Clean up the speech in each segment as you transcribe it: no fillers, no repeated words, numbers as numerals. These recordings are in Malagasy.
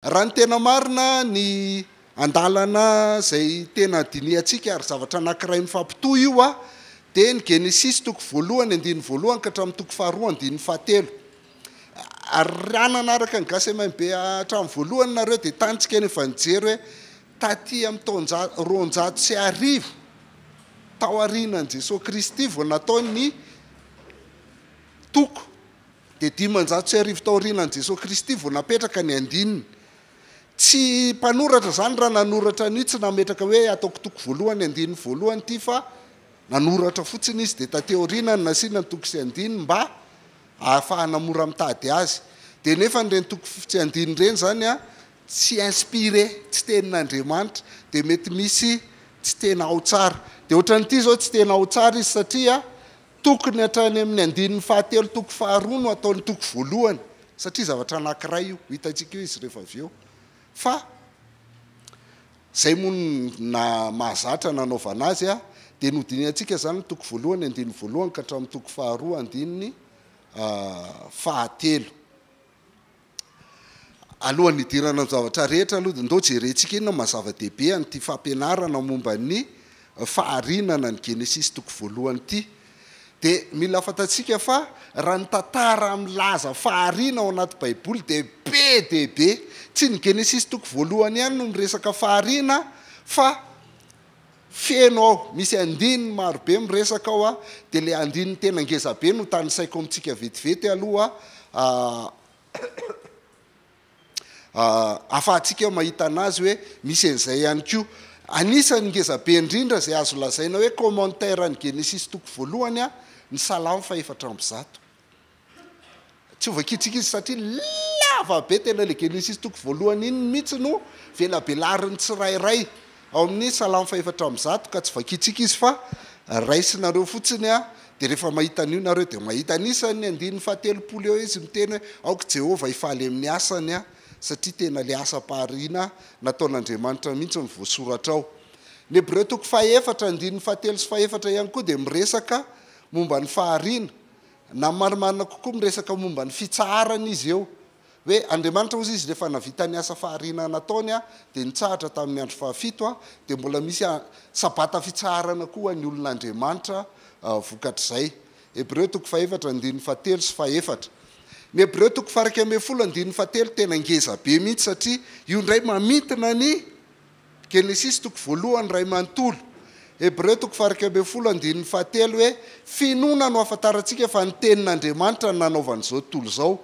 Raha ny tena marina, ny andalana izay tena dinihantsika ary zavatra anankiray mifampitohy io dia ny Genesisy toko voalohany andininy voalohany ka hatramin'ny toko faharoa andininy fahatelo. Ary raha nanaraka ny Gasy MMB hatramin'ny voalohany nareo dia tantsika ny efa nijery hoe taty amin'ny taonjato 1200 taorianan'i Jesoa Kristy vao natao ny toko. Dia 1500 taorianan'i Jesoa Kristy vao napetraka ny andininy. Tsy mpanoratra izany raha nanoratra an'io tsy nametraka hoe ataoko toko voalohany andininy voalohany ity fa nanoratra fotsiny izy dia taty aoriana no nasiana ny toko sy andininy mba ahafahana mora mitady azy. Dia nefa ireny toko sy andininy ireny izany an tsy inspiré, tsy tenin'Andriamanitra, dia mety misy tsy tena ao tsara. Dia ohatran'ity izao tsy tena ao tsara izy satria Tokony hatrany amin'ny andininy fahatelo toko faharoa no atao ny toko voalohany satria zavatra anankiray io, ho hitantsika eo izy rehefa avy eo. Fa izay moa no na mahazatra nanaovana azy dia nodinihantsika izany ny toko voalohany andininy voalohany ka hatramin'ny toko faharoa andininy fahatelo. Alohan'ny hidirana amin'ny zavatra rehetra aloha dia ndao jerentsika inona maha zava-dehibe an'ity fampianarana momba ny faharianana ny Genesisy toko voalohany ity. Dia mila fantatsika fa raha ny tantara milaza fahariana ao anaty Baiboly dia be dia be. Tsy ny Genesisy toko voalohany ihany no miresaka fahariana fa feno ao, misy andininy marobe miresaka ao, dia ilay andininy tena ngeza be no tanisaiko amintsika vetivety aloha ahafahantsika mahita anazy hoe misy an'izay ihany koa. Anisan'ny ngeza be indrindra izay azo lazaina hoe commentaire ny Genesisy toko voalohany ny Salamo faha-104. Tsy ho vakintsika izy satria lava be, tena ilay Genesisy toko voalohany iny mihitsy no velabelarin'ny tsirairay ao amin'ny Salamo faha-104 ka tsy vakintsika izy fa raisinareo fotsiny dia rehefa mahita an'io nareo dia mahita. Anisan'ny andininy faha-30 eo izy miteny hoe aoka Jehovah hifaly amin'ny asany satria tena ilay asam-pahariana nataon'Andriamanitra mihitsy no voasoratra ao. Ny Hebreo toko faha-4 andininy fahatelo sy fahefatra ihany koa dia miresaka momba ny fahariana Na marimarina kokoa miresaka momba ny fitsaharana izy eo. Hoe Andriamanitra hozy izy rehefa navita ny asa fahariana nataony dia nitsahatra tamin'ny andro fahafito dia mbola misy sabata fitsaharana koa ny olon'Andriamanitra vokatr'izay. Hebreo toko fahefatra andininy fahatelo sy fahefatra. Ny Hebreo toko faha-11 andininy fahatelo tena ngeza be mihitsy satria io indray mamintina ny Genesisy toko voalohany iray manontolo. Hebreo toko faha-11 andininy fahatelo hoe, Finoana no ahafantarantsika fa ny tenin'Andriamanitra no nanaovana izao tontolo izao,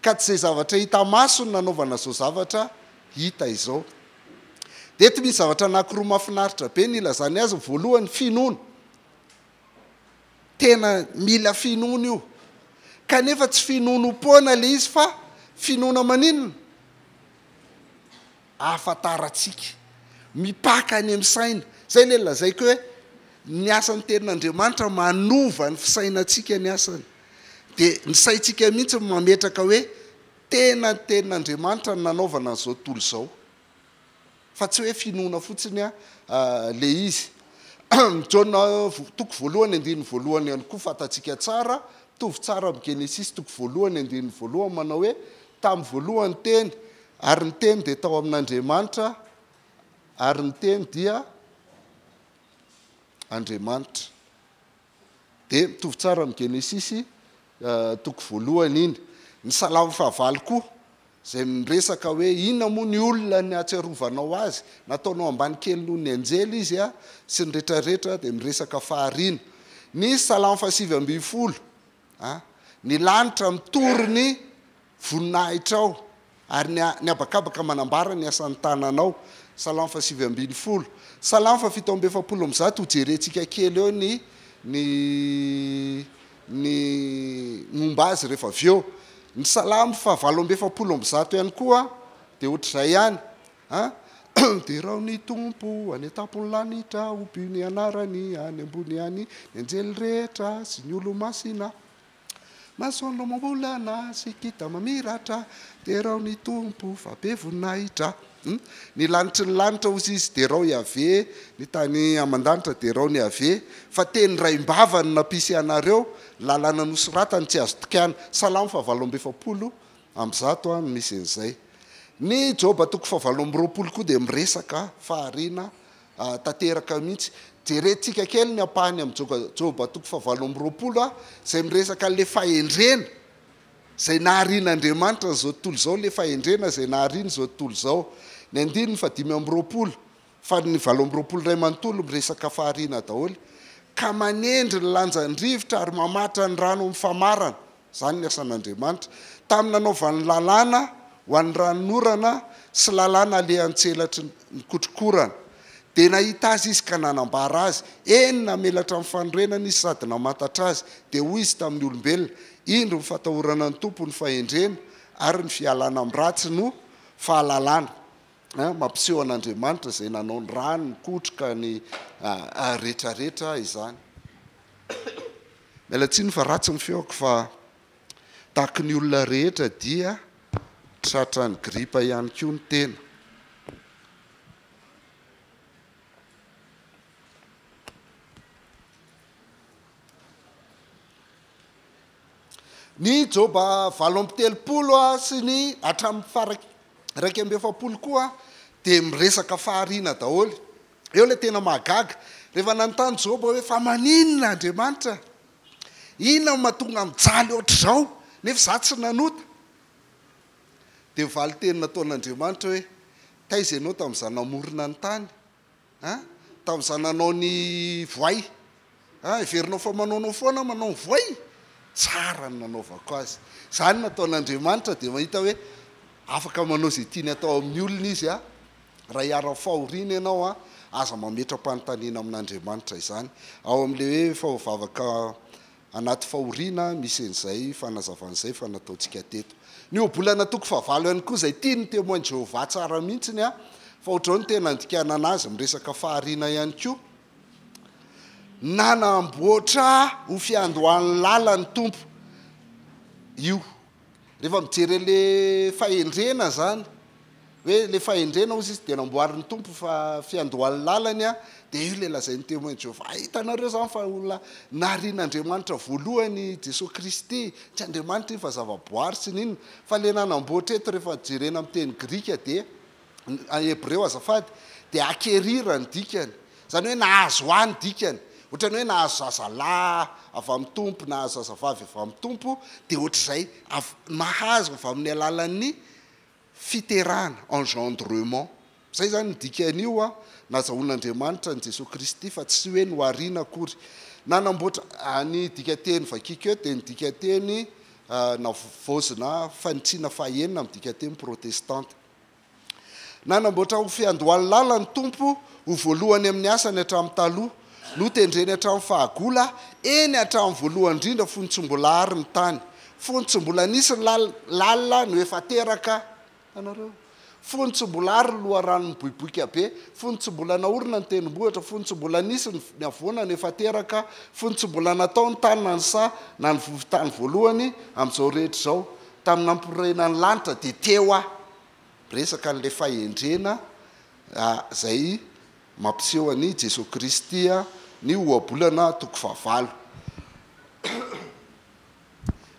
ka tsy izay zavatra hita maso no nanaovana izao zavatra hita izao. Dia eto misy zavatra anankiroa mahafinaritra be ny ilazany azy, ny voalohany, finoana. Tena mila finoana io. Kanefa tsy finoanoam-poana ilay izy fa finoana maninona? ahafantarantsika, mipaka any amin'ny saina. Izay ilay lazaiko hoe ny asan'ny tenin'Andriamanitra manova ny fisainantsika ny asany. Dia ny saintsika mihitsy no mametraka hoe tena ny tenin'Andriamanitra no nanaovana an'izao tontolo izao. Fa tsy hoe finoana fotsiny ilay izy. Jaona toko voalohany andininy voalohany ihany koa fantatsika tsara, mitovy tsara amin'ny Genesisy toko voalohany andininy voalohany manao hoe tamin'ny voalohany teny Ary ny Teny dia tao amin'Andriamanitra, ary ny Teny dia Andriamanitra. Dia mitovy tsara amin'ny Genesisy toko voalohany iny. Ny Salamo fahavalo koa, izay miresaka hoe inona moa ny olona ny ahatsiarovanao azy, nataonao ambany kely noho ny anjely izy sy ny rehetrarehetra, dia miresaka fahariana. Ny Salamo fahasivy ambin'ny folo, ny lanitra mitory ny voninahitrao, ary ny ny habakabaka manambara ny asan'ny tananao. Salamo faha-19. Salamo faha-147, hojerentsika kely eo ny ny ny momba azy rehefa avy eo. Ny Salamo faha-148 ihany koa dia ohatr'izay ihany. An! Derao ny Tompo any an-tampon'ny lanitra, hobio ny anarany any ambony any, ny anjely rehetra sy ny olo-masina. Masoandro amam-bolana sy kintana mamiratra, derao ny Tompo fa be voninahitra. Ny lanitry ny lanitra hozy izy, derao Yaveh, ny tany aman-danitra derao ny Yaveh, fa teny raim-bava no nampisy anareo, lalàna nosoratany tsy azo dikana. Salamo faha-148 no misy an'izay. Ny Joba toko fahavalo amby 20 koa dia miresaka fahariana tanteraka mihitsy. Jerentsika kely ny ampahany amin'ny Joba toko fahavalo amby 20 izay miresaka an'ilay fahendrena izay naharian'Andriamanitra an'izao tontolo izao, ilay fahendrena izay nahariana izao tontolo izao. Ny andininy fahadimy amby 20, fa ny 28 iray manontolo miresaka fahariana daholo. Ka manendry ny lanjan'ny rivotra ary mamatra ny rano amin'ny famarana. Izany ny asan'Andriamanitra. Tamin'ny nanaovany lalàna ho an'ny ranonorana sy lalàna alehan-tselatry ny kotrokorana. Dia nahita azy izy ka nanambara azy. Eny, namelatra ny fanorenana izy sady namantatra azy. Dia hoy izy tamin'ny olombelona, Indro ny fatahorana ny Tompo ny fahendrena, ary ny fialana amin'ny ratsy no fahalalana. Mampiseho an'Andriamanitra izay nanao ny rano, ny kotroka, ny rehetrarehetra izany. Miala tsiny fa ratsy ny feoko fa tahaky ny olona rehetra dia tratran'ny gripa ihany koa ny tena. Ny Joba 38 sy ny hatramin'ny fara 41 koa dia miresaka fahariana daholo. Eo ilay tena mahagaga, rehefa nanontany Joba hoe fa maninona Andriamanitra? Inona no mahatonga mijaly ohatr'izao nefa izaho tsy nanota? Dia ny valin-teny nataon'Andriamanitra hoe, taiza ianao tamin'izaho namorona ny tany? An? Tamin'izaho nanao ny voay? An? Heverinao fa manaonao foana aho manao ny voay? Tsara ny nanaovako azy. Izany nataon'Andriamanitra dia mahita hoe afaka manao izay tiany atao amin'ny olona izy an. Raha iharan'ny fahoriana ianao an, aza mametra-panontaniana amin'Andriamanitra izany. Ao amin'ilay hoe fa vavaka anaty fahoriana misy an'izay fanazavana izay efa nataontsika teto. Ny ohabolana toko fahavalo ihany koa izay tian'ny Témoins de Jéhovah tsara mihitsiny an, fa ohatr'izao no tena andikanana azy, miresaka fahariana ihany koa. Nanamboatra ho fiandohan'ny lalan'ny Tompo io. Rehefa mijery an'le fahendrena zany, hoe le fahendrena hozy izy dia namboarin'ny Tompo fa fiandohan'ny lalany an, dia io le lazain'ny Témoin de Jéhovah. Hitanareo zany fa olona narian'Andriamanitra voalohany Jesoa Kristy, tsy Andriamanitra iny fa zava-boary sy ny inona, fa le nanamboatra eto rehefa jerena amin'ny teny grika dia Hebreo azafady, dia acquérir ny dikany. Izany hoe nahazo ahy ny dikany. Ohatran'ny hoe nahazo zazalahy avy amin'ny Tompo, nahazo zazavavy avy amin'ny Tompo, dia ohatr'izay, avy, mahazo avy amin'ny alalan'ny fiterahana, engendrement. Izay izany ny dikan'io an, nazahoan'Andriamanitra an'i Jesoa Kristy fa tsy hoe nohariana akory. Nanamboatra, ny dikanteny vakiko eto dia ny dikanteny navaozina fanitsiana fahenina amin'ny dikanteny protestanta. Nanamboatra ho fiandohan'ny lalany ny Tompo, ho voalohany amin'ny asany hatramin'ny taloha. Notendreny hatramin'ny fahagola, eny hatramin'ny voalohany indrindra fony tsy mbola ary ny tany. Fony tsy mbola nisy ny lalina no efa teraka ianareo. Fony tsy mbola ary ny loharano miboiboika be, fony tsy mbola naorina ny tendrombohitra, fony tsy mbola nisy ny havoana no efa teraka, fony tsy mbola natao ny tany na ny saha na ny vovon-tany voalohany, amin'izao rehetra izao. Tamin'ny nampiorena ny lanitra dia teo aho. Miresaka an'ilay fahendrena izay mampiseho an'i Jesoa Kristy ny ohabolana toko fahavalo.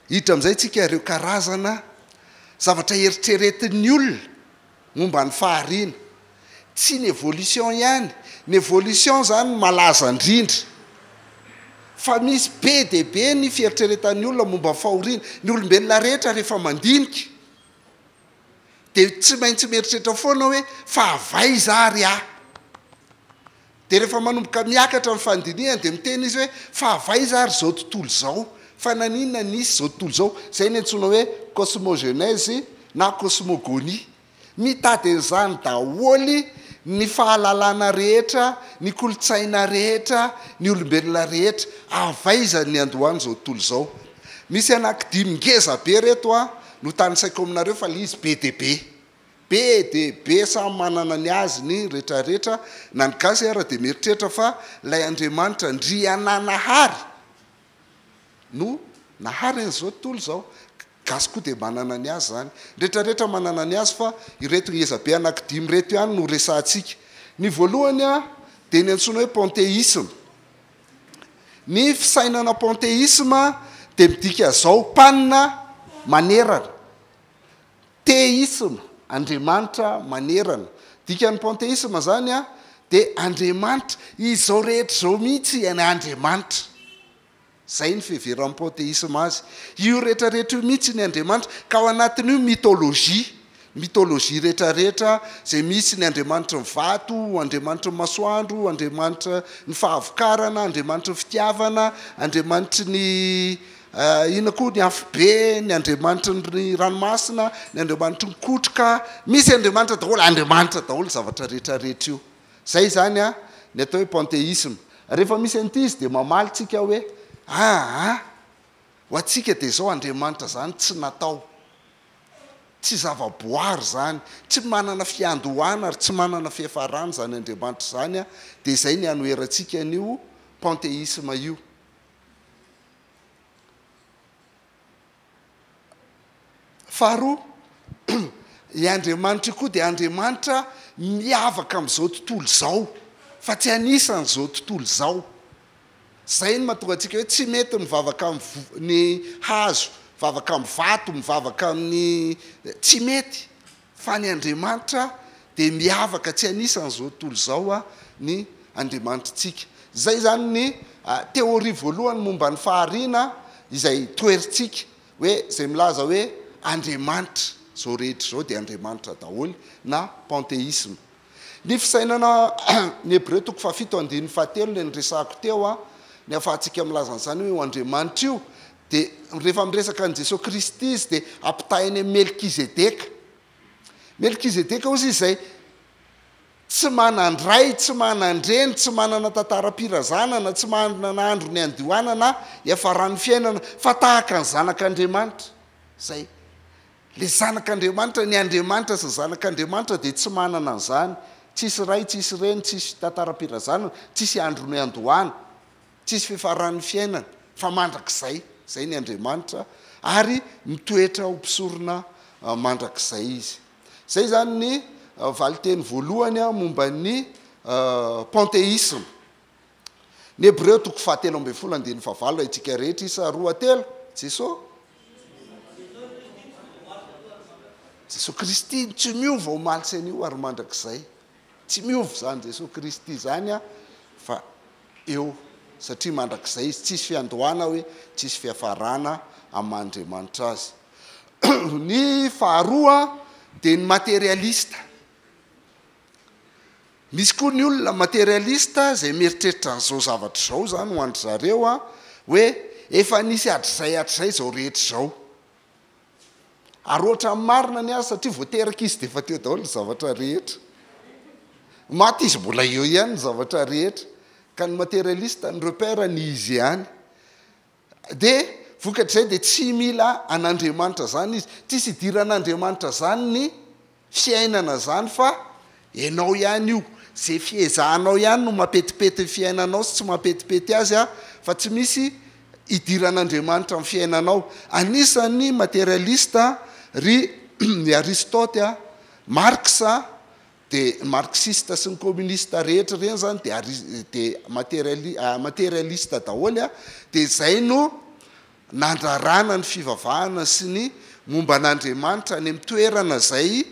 Hiditra amin'izay isika ireo karazana zavatra eritreretin'ny olona momba ny fahariana. Tsy ny évolution ihany, ny évolution izany no malaza indrindra. Fa misy be dia be ny fieritreretan'ny olona momba ny fahoriana. Ny olombelona rehetra rehefa mandinika dia tsy maintsy mieritreritra foana hoe fa avy aiza ary aho? Dia rehefa manomboka miakatra ny fandinihany dia miteny izy hoe fa avy aiza ary izao tontolo izao? Fa naninona nisy izao tontolo izao? Izay no antsoina hoe cosmogenèse na cosmogonie. Mitady an'izany daholo ny fahalalana rehetra, ny kolontsaina rehetra, ny olombelona rehetra. Avy aiza ny niandohan'izao tontolo izao? Misy anankidimy ngeza be reto an, no tanisaiko aminareo fa le izy be dia be. Be dia be samy manana ny azy ny retraretra, na ny gasy ara dia mieritreritra fa ilay Andriamanitra Andriananahary no nahary an'izao tontolo izao. Gasy koa dia manana ny azy izany. Ny retraretra manana ny azy fa ireto ngeza be anankidimy ireto ihany no resahantsika. Ny voalohany dia ny antsoina hoe panthéisme. Ny fisainana panthéisme dia midika zao, pan manerana, théisme. Andriamanitra manerana. Dikan'ny panthéisme izany dia Andriamanitra, izao rehetra izao mihitsy ny Andriamanitra. Izay ny fiheveran'ny panthéisme azy. Io rehetra rehetra io mihitsy ny Andriamanitra, ka ao anatin'io mythologie, mythologie rehetra rehetra izay misy ny Andriamanitry ny vato, Andriamanitry ny masoandro, Andriamanitra ny fahavokarana, Andriamanitry ny fitiavana, Andriamanitry ny inona koa, ny afobe, ny Andriamanitry ny ranomasina, ny Andriamanitry ny kotroka, misy Andriamanitra daholo, Andriamanitra daholo zavatra rehetra rehetra io. Zay izany an, ny atao hoe panthéisme. Rehefa misy an'ity izy dia mamaly tsika hoe, aa, ho antsika dia izao Andriamanitra izany tsy natao. Tsy zava-boary izany, tsy manana fiandohana ary tsy manana fiafarana izany Andriamanitra izany an, dia izay ny anoherantsika an'io panthéisme io. Faharoa, i Andriamanitra io koa dia Andriamanitra miavaka amin'izao tontolo izao, fa tsy anisan'izao tontolo izao. Izay no mahatonga antsika hoe tsy mety mivavaka amin'ny hazo, mivavaka amin'ny vato, mivavaka amin'ny, tsy mety. Fa ny Andriamanitra dia miavaka, tsy anisan'izao tontolo izao ny Andriamanitritsika. Izay izany ny théorie voalohany momba ny fahariana izay toherintsika, hoe izay milaza hoe Andriamanitra, izao rehetra izao dia Andriamanitra daholo, na panthéisme. Ny fisainana ny Hebreo toko fahafito andininy fahatelo ilay niresahako teo, ny ahafahantsika milaza an'izany hoe io Andriamanitra io dia rehefa miresaka an'i Jesoa Kristy izy dia ampitahainy amin'i Melkizedeka. Melkizedeka hozy izy izay tsy manan-dray, tsy manan-dreny, tsy manana tantaram-pirazanana, tsy manana andro niandohana na hiafaran'ny fiainana, fa tahaka ny Zanak'Andriamanitra. Izay. Ilay Zanak'Andriamanitra, ny Andriamanitra sy ny Zanak'Andriamanitra dia tsy manana an'izany. Tsisy ray, tsisy reny, tsisy tantaram-pirazanana, tsisy andro niandohana. Tsisy fifaran'ny fiainana fa mandrakizay, izay ny Andriamanitra ary mitoetra ho mpisorona mandrakizay Izy. Izay izany ny valinteny voalohany momba ny panthéisme. Ny Hebreo toko fahatelo ambin'ny folo andininy fahavalo haintsika rehetra isa roa telo, Jeso Jeso Kristy tsy miova omaly sy anio ary mandrakizay. Tsy miova izany Jesoa Kristy izany fa eo satria mandrakizay izy, tsisy fiandohana hoe tsisy fiafarana amin'ny maha Andriamanitra azy. Ny faharoa dia ny materialista. Misy koa ny olona materialista izay mieritreritra an'izao zavatra izao izany ho an-dry zareo hoe efa nisy hatrizay hatrizay izao rehetra izao. Ary ohatran'ny marina ny azy satria vao teraka izy dia efa teo daholo ny zavatra rehetra. Maty izy mbola eo ihany ny zavatra rehetra. Ka ny materialiste ny repère ny izy ihany. Dia vokatr'izay dia tsy mila an'Andriamanitra izany izy. Tsisy idiran'Andriamanitra izany ny fiainana zany fa enao ihany io, ze fiezahanao ihany no mampetipety ny fiainanao sy tsy mampetipety azy a, fa tsy misy idiran'Andriamanitra amin'ny fiainanao. Anisan'ny materialiste ry ny Aristote a, Marx a, de marxiste sy ny communiste rehetra ireny zany de ari- de materiali- materialiste daholo a, de zay no nandrarana ny fivavahana sy ny momba an'Andriamanitra any amin'ny toerana izay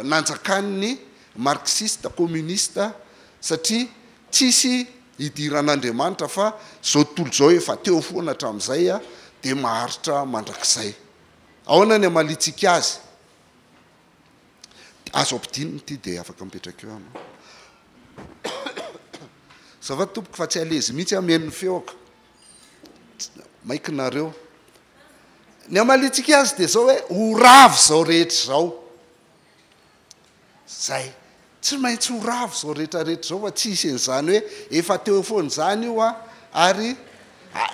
nanjakan'ny marxiste, communiste, satria tsisy idiran'Andriamanitra fa izao tontolo izao efa teo foana hatramin'izay dia maharitra mandrakizay. Ahoana ny hamaliantsika azy? Azo ampidinina ity dia afaka mipetraka eo ianao. Azafady tompoko fa tsy à l'aise mihitsy aho mihaino ny feoko. Maiky nareo. Ny hamaliantsika azy dia izao hoe ho rava izao rehetra izao. Zay. Tsy maintsy ho rava izao rehetra rehetra izao fa tsy hisy an'izany hoe efa teo foana izany io an, ary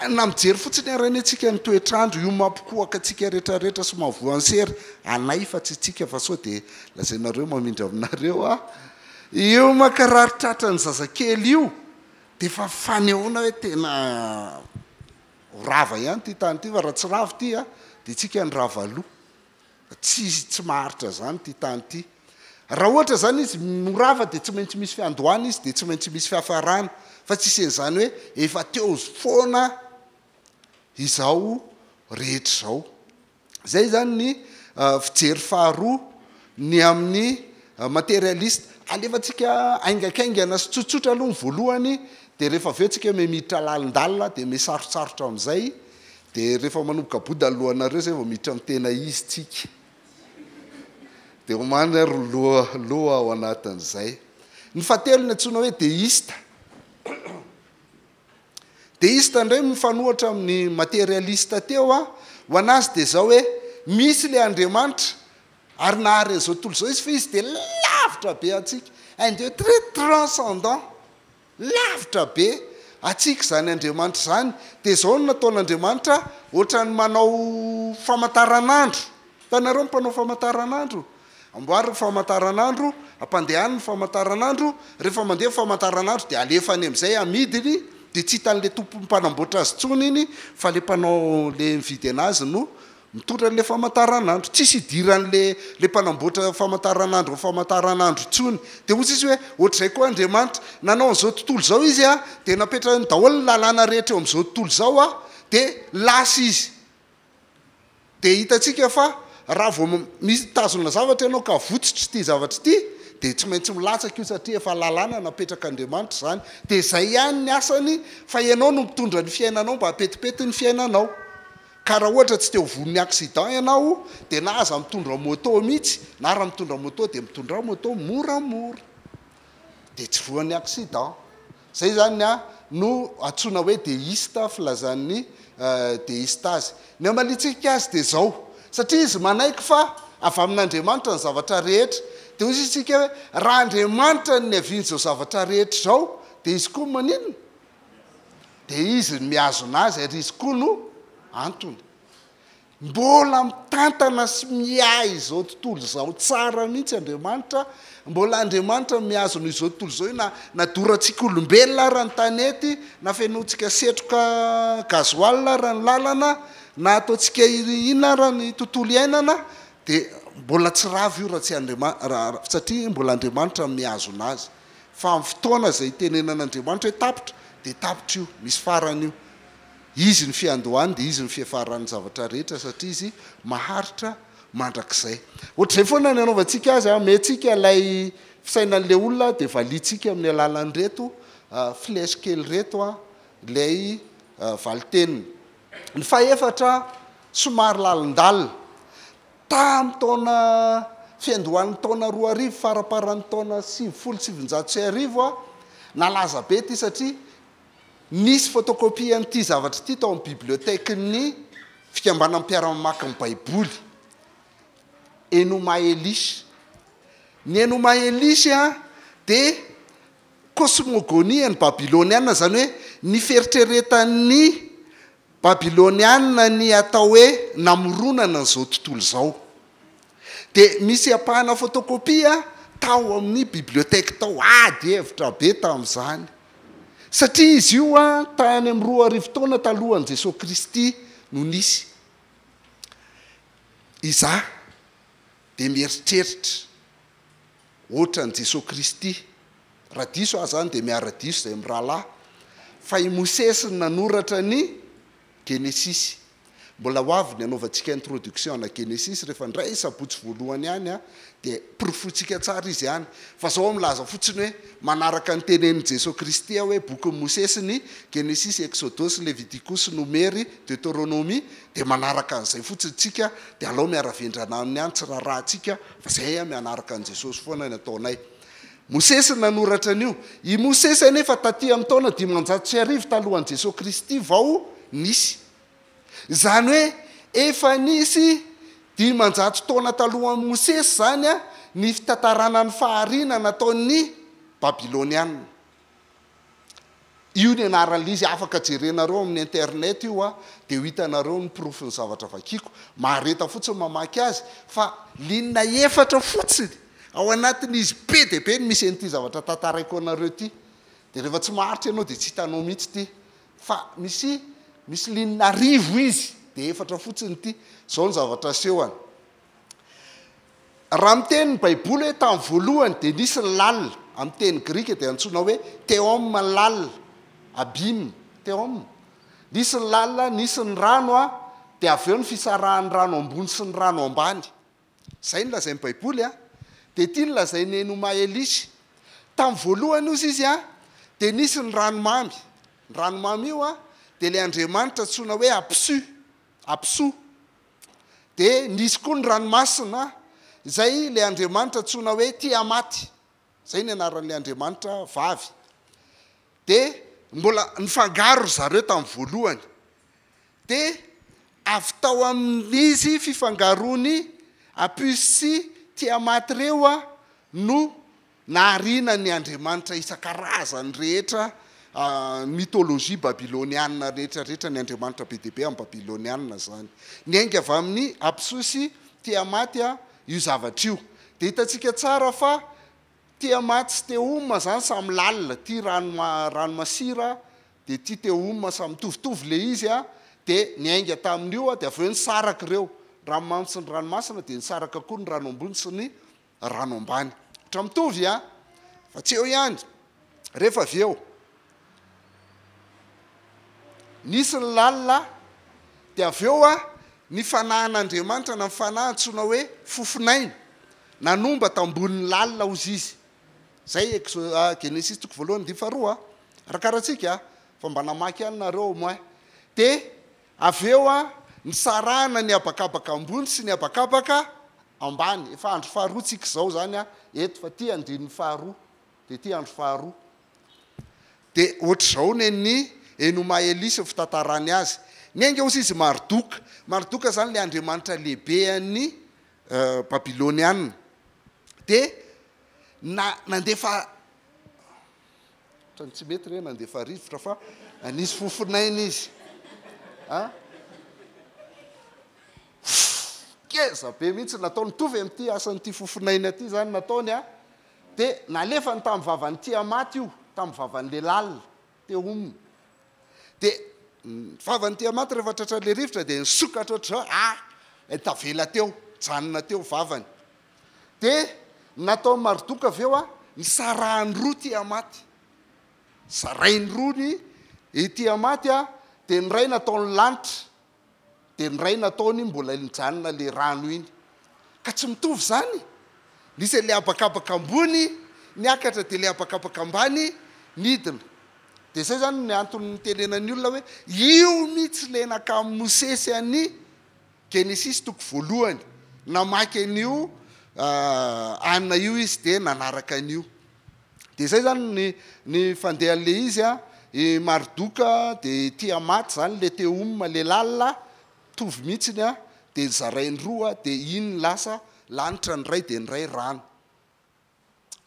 na mijery fotsiny ary anie tsika ny toetr'andro io mampikohaka antsika rehetra rehetra sy mahavoa ny sery anay fa tsy tsika fa sao dia lazainareo mamindra aminareo an, io mankarary tratra ny zazakely io Dia efa fanehoana hoe tena ho rava ihany ity tany ity fa raha tsy rava ity dia tsika ny rava aloha. Tsy tsy maharitra izany ity tany ity. Raha ohatra izany izy ho rava dia tsy maintsy misy fiandohana izy dia tsy maintsy misy fiafarana fa tsisy an'izany hoe efa teo foana izao rehetra izao. Izay izany ny fijery faharoa ny amin'ny materialista. Alefantsika haingankaingana sy tsotsotra aloha ny voalohany, dia rehefa avy eo tsika miha-miditra lalindalina, dia miha-sarotsarotra amin'izay, dia rehefa manomboka boda ny lohanareo izay vao miditra amin'ny tena izy tsika. Dia omany ary ny loha loha ao anatin'izay. Ny fahatelo ny antsoina hoe deista. Deista indray mifanohitra amin'ny materialista teo a, ho an'azy dia izao hoe misy ilay Andriamanitra ary nahary an'izao tontolo izao izy fa izy dia lavitra be antsika, un Dieu très transcendant. Lavitra be antsika izany Andriamanitra izany, dia izao no nataon'Andriamanitra, ohatran'ny manao famantaranandro, hitanareo ny mpanao famantaranandro? Amboary ny famantaranandro, ampandehano ny famantaranandro, rehefa mandeha ny famantaranandro dia alefany amin'izay amidiny, dia tsy hitan'ilay tompony mpanamboatra azy intsony iny fa ilay mpanao ilay mividy an'azy no Mitondra an'ilay famantaranandro. Tsisy idiran'ilay ilay mpanamboatra famantaranandro amin'ny famantaranandro intsony. Dia hoy izy hoe, Ohatr'izay koa Andriamanitra. Nanao an'izao tontolo izao Izy, dia napetrany daholo ny lalàna rehetra eo amin'izao tontolo izao, dia lasa Izy. Dia hitantsika fa raha vao mitazona zavatra ianao ka votsotra ity zavatra ity, dia tsy maintsy milatsaka io satria efa lalàna napetrak'Andriamanitra izany. Dia izay ihany ny asany fa ianao no mitondra ny fiainanao mba hampetipety ny fiainanao. Ka raha ohatra tsy te ho voan'ny accident ianao dia na aza mitondra moto mihitsy na raha mitondra moto dia mitondrà moto moramora dia tsy voan'ny accident. Zay zany a no antsoina hoe deiste filazan'ny deiste azy. Ny hamaliantsika azy dia zao, satria izy manaiky fa avy amin'Andriamanitra ny zavatra rehetra dia hoy isika hoe raha Andriamanitra no niavian'izao zavatra rehetra izao dia izy koa maninona? Dia izy no mihazona azy ary izy koa no antony. Mbola mitantana sy miahy izao tontolo izao tsara mihitsy Andriamanitra, mbola Andriamanitra no mihazona izao tontolo izao io na nadorantsika olombelona ara ny tanety, na fenointsika setroka gasoil ara ny lalana, na ataontsika inona ara ny tontolo iainana dia mbola tsy rava io raha tsy Andriamanitra, satria mbola Andriamanitra no mihazona azy. Fa amin'ny fotoana izay itenenan'Andriamanitra hoe tapitra, dia tapitra io, misy farany io. Izy ny fiandohany dia Izy ny fiafaran'ny zavatra rehetra satria Izy maharitra mandrakizay. Ohatr'izay foana ny anaovantsika azy, amentsika ilay fisainan'ilay olona dia valiantsika amin'ny alalan'ireto flèche kely ireto ilay valin-teniny. Ny fahefatra somary lalindalina. Tamin'ny taona fiandohan'ny taona 2000, faramparan'ny taona 1990, nalaza be ity satria nisy photocopie an'ity zavatra ity tao amin'ny bibliothèque-n'ny Fikambanan'ny Mpiara-mamaky ny Baiboly, Enuma Elish. Ny Enuma Elish dia kosmogonia ny Babyloniana, izany hoe ny fieritreretan'ny Babyloniana ny atao hoe namoronana an'izao tontolo izao. Dia misy ampahana photocopie tao amin'ny bibliothèque tao, ady hevitra be tamin'izany. Satria izy io tany amin'ny 2000 taona talohan'i Jesoa Kristy no nisy. Izaho dia mieritreritra ohatran'i Jesoa Kristy. Raha diso aho izany dia miara-diso izay mirahalahy fa i Mosesy no nanoratra ny Genesisy. Mbola ho avy ny hanaovantsika introduction ana Genesisy rehefa indray sabotsy voalohany any dia porofointsika tsara izy any. Fa zao aho milaza fotsiny hoe manaraka ny tenenin'i Jesoa Kristy aho hoe bokin'i Mosesy ny Genesisy, Eksodosy, Levitikosy, Nomery, Deuteronomia dia manaraka an'izay fotsiny tsika dia alao miara-vendrana aminy any tsy raharahantsika fa zay mianaraka an'i Jesosy foana ny ataonay. Mosesy no nanoratra an'io. I Mosesy anefa taty amin'ny taona 1500 talohan'i Jesoa Kristy vao nisy. Izany hoe efa nisy 500 taona talohan'i Mosesy izany ny fitantarana ny fahariana nataon'ny Babyloniana. Io ny anaran'ilay izy, afaka jerenareo amin'ny internet io dia ho hitanareo ny porofon'ny zavatra vakiako. Mahareta fotsiny mamaky azy fa ligne efatra fotsiny ao anatin'izy be dia be no misy an'ity zavatra tantaraiko anareo ity. Dia rehefa tsy maharitra ianao dia tsy hitanao mihitsy ity. Fa misy misy ligne 1000 izy dia efatra fotsiny ity. Izao ny zavatra asehony. Raha miteny ny Baiboly hoe tamin'ny voalohany dia nisy ny lalina, amin'ny teny grika dia antsoina hoe theom ny lalina, abîme, theom. Nisy ny lalina, nisy ny rano, dia avy eo ny fisarahan'ny rano ambony sy ny rano ambany. Izay no lazain'ny Baiboly. Dia ity no lazain'i Enoma Elish, Tamin'ny voalohany hozy izy an, dia nisy ny ranomamy. Ny ranomamy io an, dia ilay andriamanitra antsoina hoe Apsu, Apsu. Dia nisy koa ny ranomasina, izay ilay andriamanitra antsoina hoe Tiamat. Izay ny anaran'ilay andriamanitra vavy. Dia mbola nifangaro ry zareo tamin'ny voalohany. Dia avy tao amin'izy fifangaroan'i Apus sy Tiamat ireo no nahariana ny andriamanitra isan-karazany rehetra, mythologie babyloniana rehetra rehetra, ny andriamanitra be dia be amin'ny babyloniana izany. Niainga avy amin'i Apsu sy Tiamat io zavatra io. Dia hitantsika tsara fa Tiamat sy Tehoma zany samy lalina, ty rano rano masira de ty Tehoma samy mitovitovy le izy a, de niainga tamin'io a, de avy eo nisaraka ireo, ranomamy sy ny ranomasina de nisaraka koa ny rano ambony sy ny rano ambany. Ohatra mitovy a, fa tsy eo ihany, rehefa avy eo nisy ny lalina de avy eo a ny fanahin'Andriamanitra na ny fanahy antsoina hoe fofonaina nanomba tambonin'ny lalina hozy izy. Zay Exo Genesisy toko voalohany andininy faharoa a. Arakaratsika a, fa mba namaky ihany nareo au moins. De avy eo a nisarahana ny habakabaka ambony sy ny habakabaka ambany. Efa andro faharoa tsika izao zany a eto fa ty andininy faharoa. Dia ity andro faharoa. Dia ohatr'izao nen'i Enoma Elia sy ny fitantarany azy. Niainga hozy izy Mardoka. Mardoka izany ilay andriamanitra lehibe an'ny Babyloniana. Dia na nandefa ohatran'ny tsy mety re nandefa rivotra fa nisy fofonaina izy. A? Ngeza be mihitsy nataony, mitovy amin'ity asan'ity fofonaina ity izany nataony a. Dia nalefany tamin'ny vavan'i Tiamat io, tamin'ny vavan'ilay lalina, Tehom. Dia ny vavan'i Tiamat rehefa tratran'ilay rivotra dia nisokatra ohatr'izao, ah! Dia tavela teo, nijanona teo ny vavany. Dia ny nataon'i Mardoka avy eo, nisarahany roa Tiamat. Zarainy roa ny i Tiamat, dia ny iray nataony lanitra, Dia ny ray nataony mbola nijanona le rano iny. Ka tsy mitovy izany? Nisy an'le habakabaka ambony niakatra dia le habakabaka ambany nidina. Dia izay izany ny antony nitenenan'ny olona hoe io mihitsy le nakan'i Mosesy an'i Genesisy toko voalohany. Namaky an'io anona io izy dia nanaraka an'io. Dia izay izany ny ny fandehan'ilay izy an, i Mardoka dia Tiamat izany ilay Tehom ilay lalina, mitovy mihitsiny an, dia nozarainy roa dia iny lasa lanitra ny iray dia ny iray rano.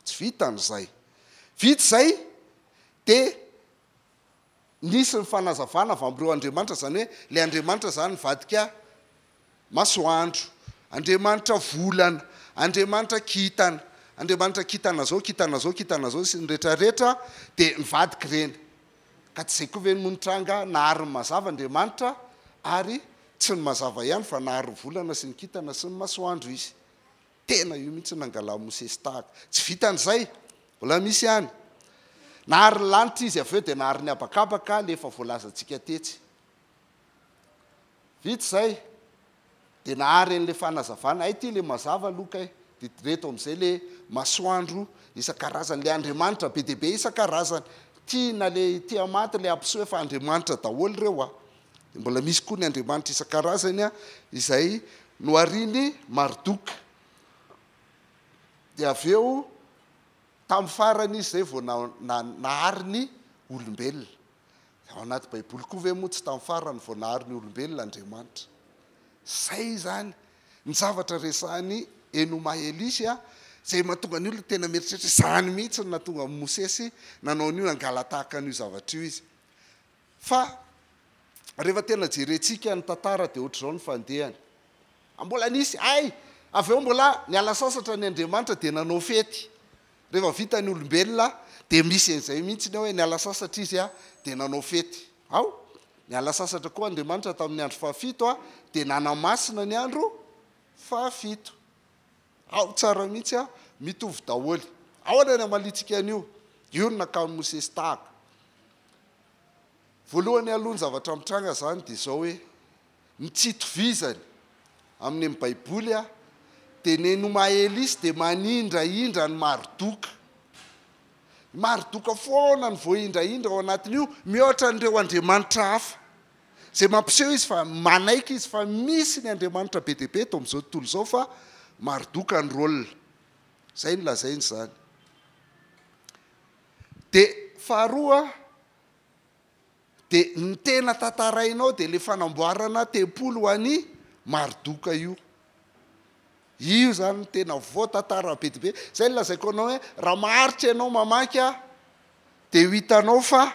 Tsy vitan'izay. Vita izay dia nisy ny fanazavana avy amin'ireo andriamanitra, izany hoe ilay andriamanitra izany nivadika masoandro, andriamanitra volana, andriamanitra kintana, andriamanitra kintana izao, kintana izao, kintana izao sy ny rehetrarehetra dia nivadika ireny. Ka tsy izay koa ve no nitranga, nahary ny mazava Andriamanitra ary tsy ny mazava ihany fa nahary ny volana sy ny kintana sy ny masoandro Izy. Tena io mihitsy no nangalan'i Mosesy tahaka. Tsy vitan'izay, mbola misy ihany. Nahary ny lanitra izy avy eo dia nahary ny habakabaka, ilay efa voalazantsika tetsy. Vita izay, dia nahary an'ilay fanazavana, hay ity ilay mazava aloha kay, dia ireto amin'izay ilay masoandro isan-karazany, ilay andriamanitra be dia be isan-karazany. Ity na ilay Tiamat, ilay Apsu efa andriamanitra daholo ireo a. Dia mbola misy koa ny andriamanitra isan-karazany izay noharian'i Marduk. Dia avy eo, tamin'ny farany izy izay vao nahary ny olombelona. Ao anaty Baiboly koa ve moa tsy tamin'ny farany vao nahary ny olombelona Andriamanitra? Izay izany ny zavatra resahin'i Enoma Elisy, izay mahatonga ny olona tena mieritreritra, izany mihitsy no nahatonga an'i Mosesy nanao an'io, nangala-tahaka an'io zavatra io izy. Fa rehefa tena jerentsika ny tantara dia ohatr'izao ny fandehany. Mbola nisy, hay! Avy eo mbola niala sasatra ny Andriamanitra dia nanao fety. Rehefa vita ny olombelona dia misy an'izay mihitsy ny ao hoe niala sasatra izy dia nanao fety. Ao! Niala sasatra koa Andriamanitra tamin'ny andro fahafito dia nanamasina ny andro fahafito. Ao tsara mihitsy a! Mitovy daholo. Ahoana ny hamaliantsika an'io? Io no nakan'i Mosesy tahaka. Voalohany aloha ny zavatra mitranga zany dia izao hoe ny tsy itovizany amin'ny amin'ny baiboly a Dia ny Enoma Elish dia manindrahindra an'i Mardoka. I Mardoka foana no voahindrahindra ao anatin'io mihoatra an'ireo andriamanitra hafa. Izay mampiseho izy fa manaiky izy fa misy ny andriamanitra be dia be eto amin'izao tontolo izao fa Mardoka ny rôle. Izay no lazainy izany. Dia faharoa dia ny tena tantarainao dia ilay fanamboarana tempoly ho an'i Mardoka io. Io izany no tena voatantara be dia be. Izay no lazaiko anao hoe raha maharitra ianao mamaky aho dia ho hitanao fa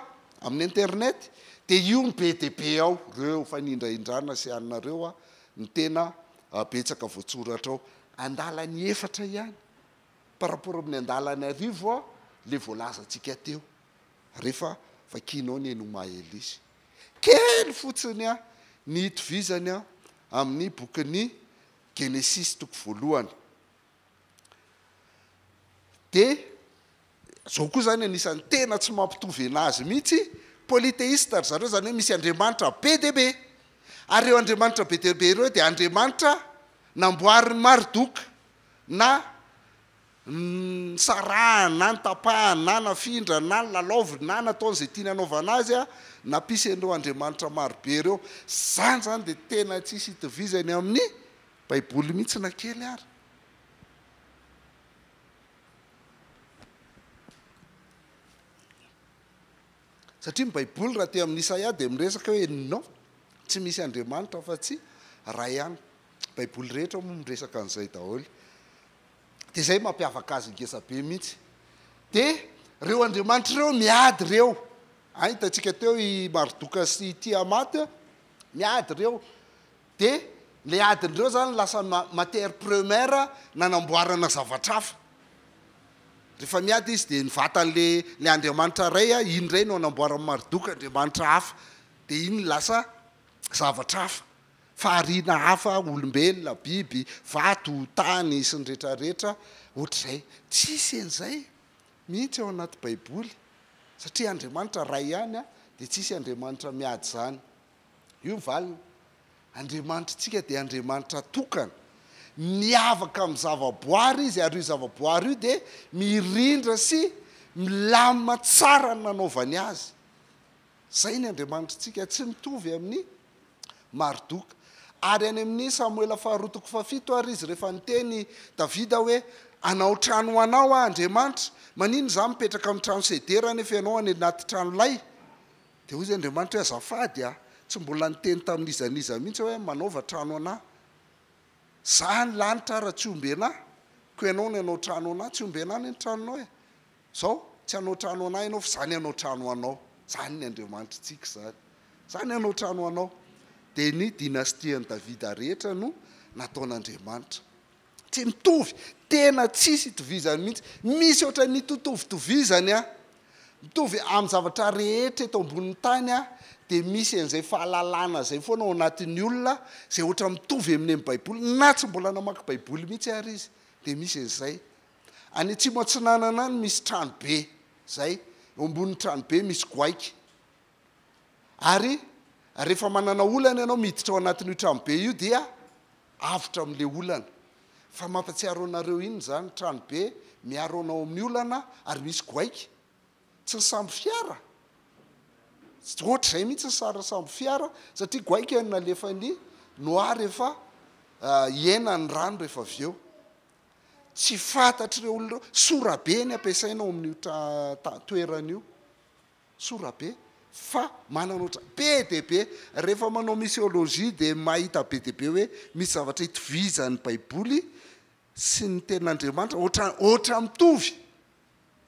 amin'ny internet dia io no be dia be ao, ireo fanindrahindrana sy anona ireo no tena betsaka voatsoratra ao. Andalany efatra ihany par rapport amin'ny andalany arivo ilay voalazantsika teo rehefa vakianao ny Enuma Elish. Kely fotsiny ny itovizany amin'ny bokin'ny Genesisy toko voalohany. Dia zao koa zany anisan'ny tena tsy mampitovy anazy mihitsy, polythéiste ry zareo, zany hoe misy andriamanitra be dia be. Ary ireo andriamanitra be dia be ireo dia andriamanitra namboarin'i Marduk na nisarahany na notapahany na nafindra na nilalaoviny na nataony izay tiany hanaovana azy, nampisy an'ireo andriamanitra marobe ireo. Izany izany dia tena tsisy itovizany amin'ny Baiboly mihitsy na kely ary. Satria ny Baiboly raha aty amin'ny Isaia dia miresaka hoe non, tsy misy Andriamanitra afa-tsy Ray ihany. Baiboly rehetra moa miresaka an'izay daholo. Dia izay mampiavaka azy ngeza be mihitsy. Dia ireo andriamanitra ireo miady ireo. Hay hitantsika teo i Mardoka sy i Tiamat, miady ireo. Dia ilay adin'ireo izany lasa matière première nanamboarana zavatra hafa. Rehefa miady izy dia ny vatan'ilay ilay andriamanitra iray, iny indray no anamboaran'i Mardoka andriamanitra hafa. Dia iny lasa zavatra hafa. Fahariana hafa, olombelona, biby, vato, tany sy ny rehetra rehetra ohatr'izay. Tsisy an'izay mihitsy ao anaty baiboly satria Andriamanitra Ray ihany dia tsisy Andriamanitra miady izany. Io ny valiny. Andriamanitritsika dia Andriamanitra tokana. Miavaka amin'ny zavaboary Izy ary io zavaboary io dia mirindra sy milamina tsara ny nanaovany azy. Izay ny Andriamanitritsika, tsy mitovy amin'ny Mardoka. Ary any amin'ny Samoela faharoa toko fahafito ary izy rehefa niteny Davida hoe, Hanao trano ho anao aho, Andriamanitra, maninona izaho mipetraka amin'ny trano sedera nefa ianao any anaty trano lay? Dia hoy izy Andriamanitra hoe, Azafady a, tsy mbola niteny tamin'iza n'iza mihitsy aho hoe manaova trano anà. Za ny lanitra ara tsy omby anà, koa ianao no hanao trano anà, tsy omby anà anie ny tranonao e. Zao, tsy hanao trano anà ianao fa za ny hanao trano anao. Zany ny Andriamanitritsika izany. Za ny hanao trano anao. Dia ny dinastian'i Davida rehetra no nataon'Andriamanitra. Tsy mitovy, tena tsisy itovizany mihitsy. Misy ohatran'ny itotovitovizany an. Mitovy amin'ny zavatra rehetra eto ambonin'ny tany an, dia misy an'izay fahalalana izay foana ao anatin'ny olona, izay ohatran'ny mitovy amin'ny an'ny Baiboly, na tsy mbola namaky Baiboly mihitsy ary izy, dia misy an'izay. Any atsimo atsinanana any misy trano be izay, eo ambonin'ny trano be misy goaika. Ary rehefa manana olana ianao miditra ao anatin'io trano be io dia avotra amin'ilay olana. Fa mampatsiaro anareo inona izany? Trano be miaro anao amin'ny olana ary misy goaika. Tsy ny sambo fiara? Tsy ohatr'izay mihitsy ny sarina sambo fiara satria goaika no nalefan'i Noa rehefa hihena ny rano rehefa avy eo. Tsy fantatr'ireo olona ireo. Sorabe ny ampiasaina ao amin'io toerana io. Sorabe fa manana otra be dia be. Rehefa manao missiologie dia mahita be dia be hoe misy zavatra itovizan'ny baiboly sy ny tenin'Andriamanitra otra otra mitovy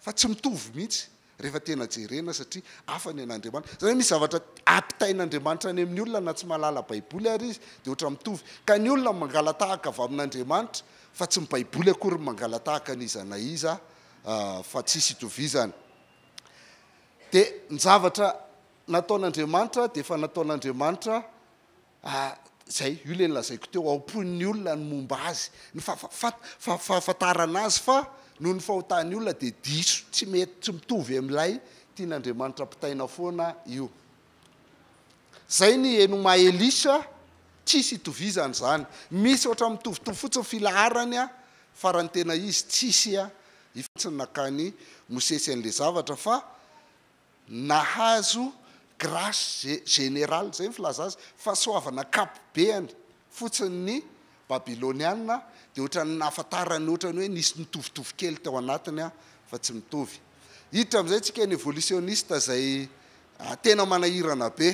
fa tsy mitovy mihitsy rehefa tena jerena satria hafa ny an'Andriamanitra. Izany hoe misy zavatra ampitain'Andriamanitra any amin'ny olona na tsy mahalala baiboly ary izy dia otra mitovy. Ka ny olona mangala-tahaka avy amin'Andriamanitra fa tsy ny baiboly akory no mangala-tahaka an'iza na iza fa tsisy itovizany. Dia ny zavatra nataon'Andriamanitra dia efa nataon'Andriamanitra izay, io ilay nolazaiko teo, ao am-pon'ny olona ny momba azy, ny fahafantarana azy fa noho ny fahotan'ny olona dia diso, tsy mety, tsy mitovy amin'ilay tian'Andriamanitra ampitaina foana io. Izay ny Enoma Elisa. Tsisy itovizany izany. Misy ohatran'ny mitovitovy fotsiny filaharany fa raha ny tena izy tsisy ifotsiny nakany Mosesy an'ilay zavatra fa nahazo grâce générale, izay ny filaza azy, fahasoavana ankapobeany fotsiny ny Babyloniana, dia ohatran'ny nahafantarany ohatran'ny hoe nisy nitovitovy kely tao anatiny fa tsy mitovy. Hiditra amin'izay tsika ny évolutionniste izay tena manahirana be.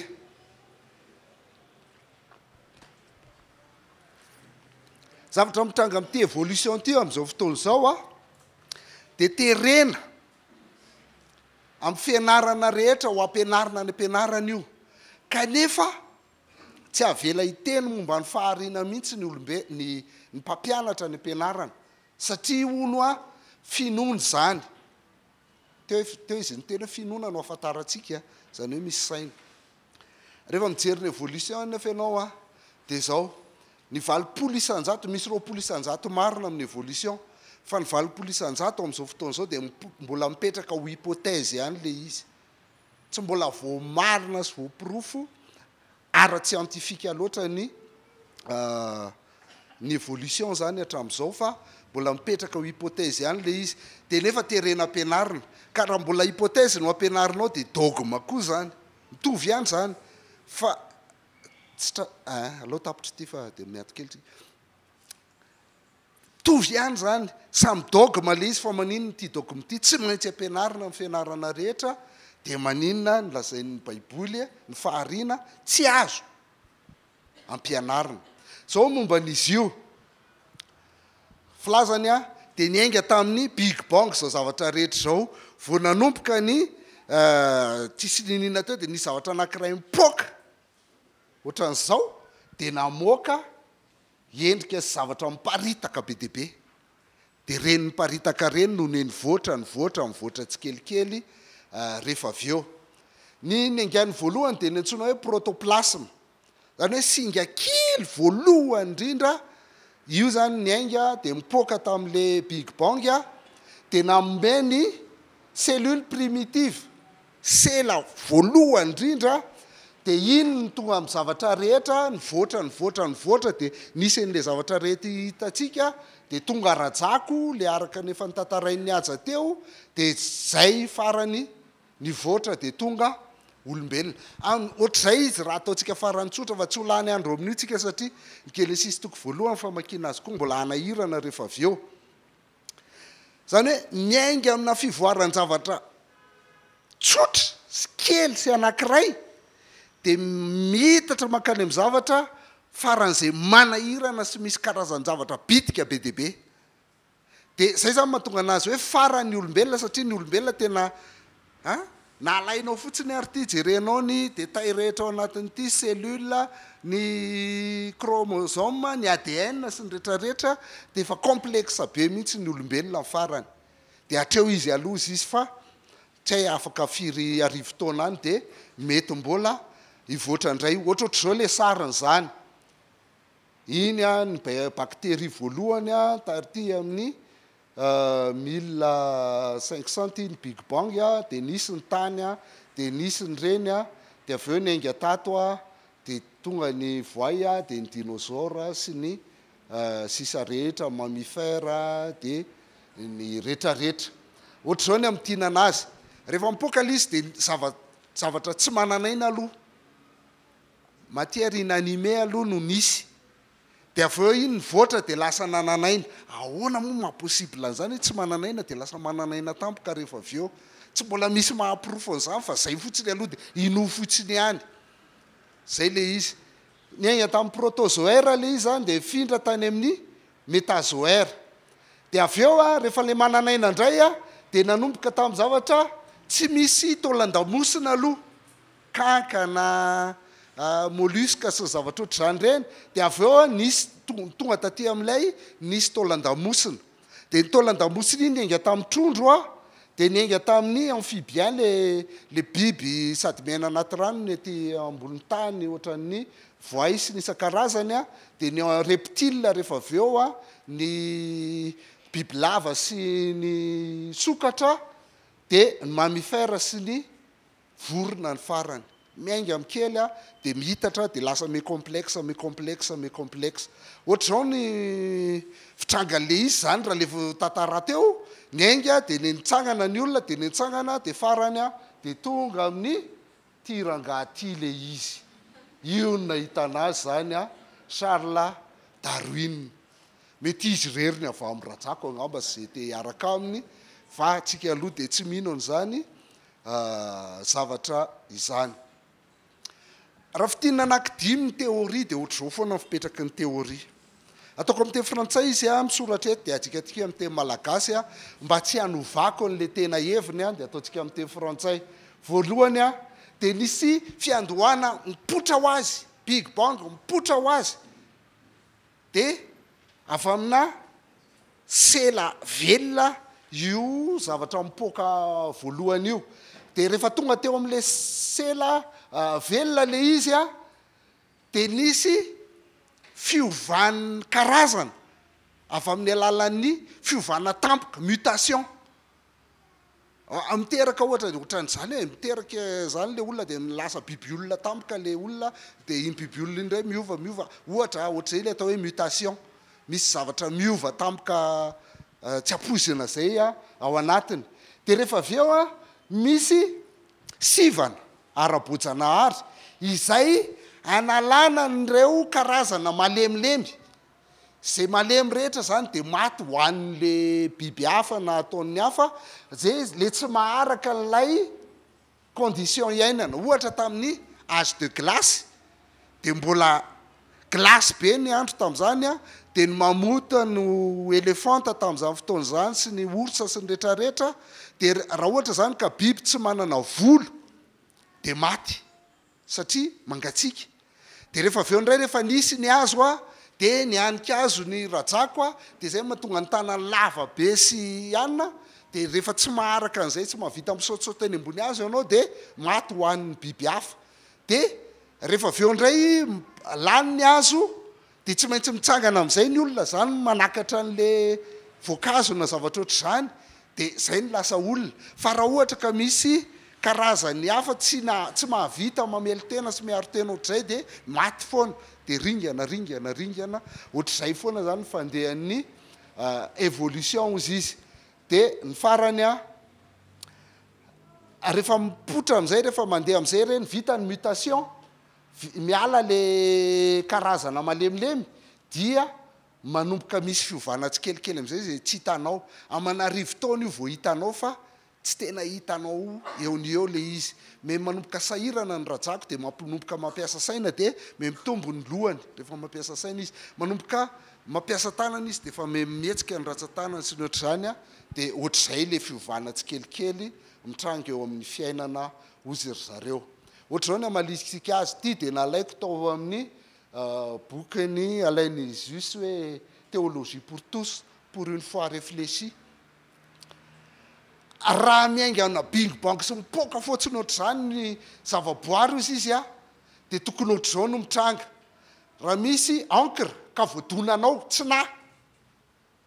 Zavatra mitranga amin'ity évolution ity amin'izao fotoana izao dia terena amin'ny fianarana rehetra ho ampianarina any am-pianarana io. Kanefa tsy avela hiteny momba ny fahariana mihitsy ny olombe, ny ny mpampianatra any am-pianarana satria hono a finoana izany. Teo teo izy niteny hoe finoana no ahafantarantsika, izany hoe misy saina. Rehefa mijery ny évolution anefa ianao a, dia izao, ny 80%, misy 20% marina amin'ny évolution, fa ny 80% amin'izao fotoana izao dia mbola mipetraka ho hypothèse ihany ilay izy. Tsy mbola voamarina sy voaporofo ara-tsiantifika loatra ny ny évolution izany hatramin'izao fa mbola mipetraka ho hypothèse ihany ilay izy. Dia nefa terena ampianarina. Ka raha mbola hypothèse no ampianarinao dia dogme koa izany. Mitovy ihany izany fa tsy tra-, eh, aleo tapitra ity fa dia miato kely tsika. Mitovy ihany izany, samy dogme ilay izy fa maninona ity dogme ity tsy maintsy ampianarina amin'ny fianarana rehetra, dia maninona ny lazain'ny baiboly ny fahariana tsy azo ampianarina. Izao momba an'izy io, filazany dia niainga tamin'ny big bang izao zavatra rehetra izao, vao nanomboka ny tsisy niniana teo dia nisy zavatra anankiray mipoaka ohatran'izao dia namoaka endrika sy zavatra miparitaka be dia be. Dia ireny miparitaka ireny no nivoatra, nivoatra, nivoatra tsikelikely rehefa avy eo. Ny niaingàny voalohany dia ny antsoina hoe protoplasme. Izany hoe singa kely voalohany indrindra, io izany niainga dia nipoaka tamin'ilay big bang dia nanome ny cellule primitive. Sela voalohany indrindra dia iny no tonga amin'ny zavatra rehetra, nivoatra, nivoatra, nivoatra dia nisy an'ilay zavatra rehetra hitantsika dia tonga rajako ilay araka ny efa notantarain'i Haja teo dia izay farany nivoatra dia tonga olombelona. An, ohatr'izay izy raha ataontsika farany tsotra fa tsy ho lany andro amin'io tsika satria ny Genesisy toko voalohany famakiana azy koa mbola hanahirana rehefa avy eo. Izany hoe miainga amina fivoaran-javatra tsotra sy kely sy anankiray dia miitatra mankany amin'ny zavatra faran'izay manahirana sy misy karazan-javatra bitika be dia be. Dia izay izany mahatonga anazy hoe faran'ny olombelona satria ny olombelona tena A? Na alainao fotsiny ary ity, jerenao ny détails rehetra ao anatin'ity, cellule, ny chromosome, ny ADN sy ny retraretra, dia efa complexe be mihitsy ny olombelona ny farany. Dia hatreo izy aloha izy fa tsy hay afaka firy arivo taona any dia mety mbola hivoatra indray. Ohatrohatr'izao ilay sariny izany. Iny an, ny bactérie voalohany an, taty amin'ny 1500 iny big bang dia nisy ny tany dia nisy ny reny dia avy eo niainga tato dia tonga ny voay dia ny dinosaure sy ny sisa rehetra mammifère dia ny retraretra. Ohatr'izao ny hamintinana azy, rehefa mipoaka ilay izy dia zava zavatra tsy manan'aina aloha, matière inanimée aloha no nisy. Dia avy eo iny nivoatra dia lasa nanan'aina. Ahoana moa maha possible an'izany hoe tsy manan'aina dia lasa manan'aina tampoka rehefa avy eo? Tsy mbola misy mahaporofo an'izany fa zay fotsiny aloha dia inoa fotsiny ihany. Zay le izy. Niainga tamin'ny protozoaire le izy zany dia nifindra tany amin'ny metazoaire. Dia avy eo rehefa le manan'aina indray dia nanomboka tamin'ny zavatra tsy misy taolan-damosina aloha. Kankana, mollusque sy ny zavatra ohatr'izany ireny, dia avy eo nisy tonga taty amin'ilay nisy taolan-damosina. Dia ny taolan-damosina iny niainga tamin'ny trondro dia niainga tamin'ny amphibien le le biby sady miaina anaty rano ny ety ambony tany ohatran'ny voay sy ny isan-karazany dia ny reptile rehefa avy eo ny bibilava sy ny sokatra dia ny mammifère sy ny Vorona ny farany. Miainga amin'ny kely a, dia mihitatra dia lasa mi complexe, mi complexe, mi complexe. Ohatr'izao ny fitrangan'ilay izy izany raha ilay tantara teo, niainga dia nitsangana ny olona dia nitsangana dia farany a dia tonga amin'ny ity rangahy ity ilay izy. Io no nahitana azy izany a, Charles Darwin. Mety izy irery ny avy amin'ny rajako angamba sy izay te hiaraka aminy fa tsika aloha dia tsy mino an'izany zavatra izany. Raha fintinina anankidimy ny théorie dia ohatr'izao foana ny fipetraky ny théorie. Ataoko amin'ny teny frantsay izy misoratra eto dia adikatsika amin'ny teny malagasy mba tsy hanovako an'ilay tena heviny dia ataontsika amin'ny teny frantsay. Voalohany dia nisy fiandohana mipoitra ho azy, big bang mipoitra ho azy. Dia avy amina sela velona io zavatra mipoaka voalohany io. Dia rehefa tonga teo amin'ilay sela velona ilay izy an, dia nisy fiovan'ny karazana avy amin'ny alalan'ny fiovana tampoka, mutation. Miteraka ohatra ohatran'izany e, miteraka izany ilay olona dia lasa biby olona tampoka ilay olona dia iny biby olona iny indray miova miova, ohatra ohatr'izay ilay atao hoe mutation, misy zavatra miova tampoka tsy ampoizina izay ao anatiny. Dia rehefa avy eo an, misy sivana ara-boajanahary izay analana an'ireo karazana malemilemy. Zay malemy rehetra zany de maty hohanin'le biby hafa na ataon'ny hafa, zay le tsy maharaka an'ilay condition iainana. Ohatra tamin'ny age de glace de mbola glace be ny andro tamin'izany an, de ny mammouth no elefanta tamin'izany fotoana izany sy ny ours sy ny retraretra, de raha ohatra zany ka biby tsy manana volo de maty. satria mangatsiaka. Dia rehefa avy eo indray rehefa nisy ny hazo a, dia nihanika hazo ny rajako a, dia izay no mahatonga ny tanany lava be sy anona, dia rehefa tsy maharaka an'izay, tsy mahavita misaotisaoty eny ambony hazo ianao dia maty hohanin'ny biby hafa. Dia rehefa avy eo indray lany ny hazo Dia tsy maintsy mitsangana amin'izay ny olona izany manakatra an'le voankazo na zavatra ohatr'izany dia izay no lasa olona. Fa raha ohatra ka misy karazany hafa tsy na tsy mahavita mamelon-tena sy miaro tena ohatr'izay dia maty foana. Dia ringana ringana ringana ohatr'izay foana izany ny fandehan'ny évolution hozy izy. Dia ny farany an, rehefa mipoitra amin'izay rehefa mandeha amin'izay ireny vita ny mutation, Miala le karazana malemilemy dia manomboka misy fiovana tsikelikely amizay zay tsy hitanao. Aman'arivo taona io vao hitanao fa tsy tena hitanao eo ny eo le izy. Me manomboka sahirana ny rajako dia mampinomboka mampiasa saina dia me mitombo ny lohany rehefa mampiasa saina izy. Manomboka mampiasa tanana izy dia efa me mihetsika ny ratsan-tanany sy ny ohatr'izany dia ohatr'izay le fiovana tsikelikely mitranga eo amin'ny fiainana hozy ry zareo. Ohatr'izao ny hamaliantsika azy ity dia nalaiko tao amin'ny bokin'i Alain Izus hoe Théologie pour tous, pour une foi réfléchie. Raha miainga amina bing bang sy mipoaka fotsiny ohatr'izany ny zavaboary hozy izy dia tokony ohatr'izao no mitranga. Raha misy encre ka voadonanao tsy nahy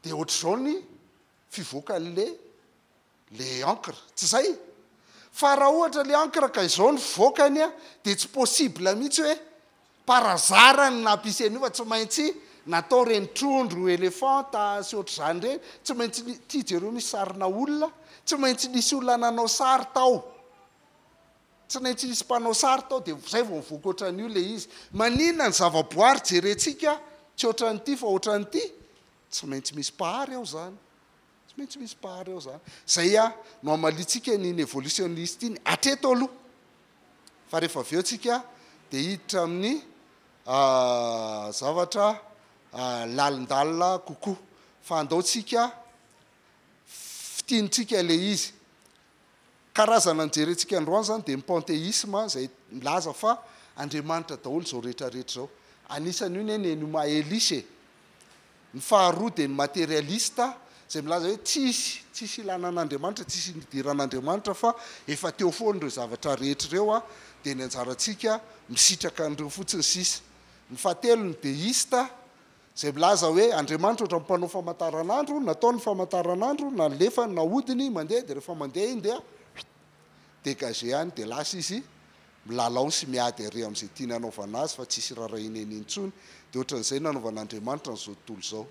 dia ohatr'izao ny fivoakan'ilay Le encre, tsy zay? Fa raha ohatra le encre ka izao ny vokany a, de tsy possible mihitsy hoe par hasard ny nampisy an'io fa tsy maintsy natao reny trondro, elefanta sy ohatr'izany reny, tsy maintsy ni, ty jereo misy sarina olona, tsy maintsy nisy olona nanao sary tao, tsy naintsy nisy mpanao sary tao de zay vao nivoaka ohatran'io le izy. Maninona ny zavaboary jerentsika tsy ohatran'ity fa ohatran'ity? Tsy maintsy misy mpahary ao zany. Tsy maintsy misy mpahary ao zany. Zay a no hamaliantsika an'iny evolutionniste iny hatreto aloha. Fa rehefa avy eo tsika dia hiditra amin'ny zavatra lalindalina kokoa. Fa andao tsika fintinitsika ilay izy. Karazana nijerentsika androany izany dia ny panthéisme izay milaza fa Andriamanitra daholo izao rehetra rehetra izao. Anisan'io anie ny Enuma Elish e. Ny faharoa dia ny materialista izay milaza hoe tsisy, tsisy ilana an'Andriamanitra, tsisy nidiran'Andriamanitra fa efa teo foana ireo zavatra rehetra ireo dia ny anjarantsika misitraka an'ireo fotsiny sisa. Ny fahatelo ny deista izay milaza hoe Andriamanitra ohatran'ny mpanao famantaranandro, nataony ny famantaranandro, nalefany, nahodiny, mandeha dia rehefa mandeha iny dia dégagé any dia lasa izy. milalao sy miady are amin'izay tiany hanaovana azy fa tsisy rarahina eny intsony. Dia ohatran'izay nanaovan'Andriamanitra an'izao tontolo izao.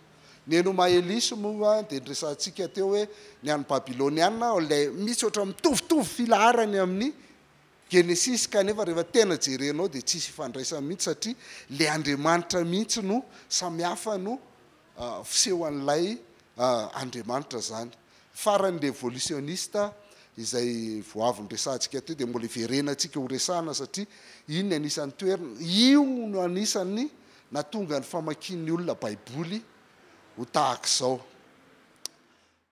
Ny enomaelisme moa dia niresahantsika teo hoe ny an'ny Babyloniana ilay misy ohatra mitovitovy filaharany amin'ny Genesisy kanefa rehefa tena jerenao dia tsisy ifandraisany mihitsy satria ilay Andriamanitra mihitsy no samihafa no fisehoan'ilay Andriamanitra izany. Farany ny evolisiônista izay vao avy noresahantsika teo dia mbola hiverenantsika ho resahana satria iny ny anisan'ny toerana, io no anisan'ny nahatonga ny famakian'ny olona baiboly ho tahaka izao.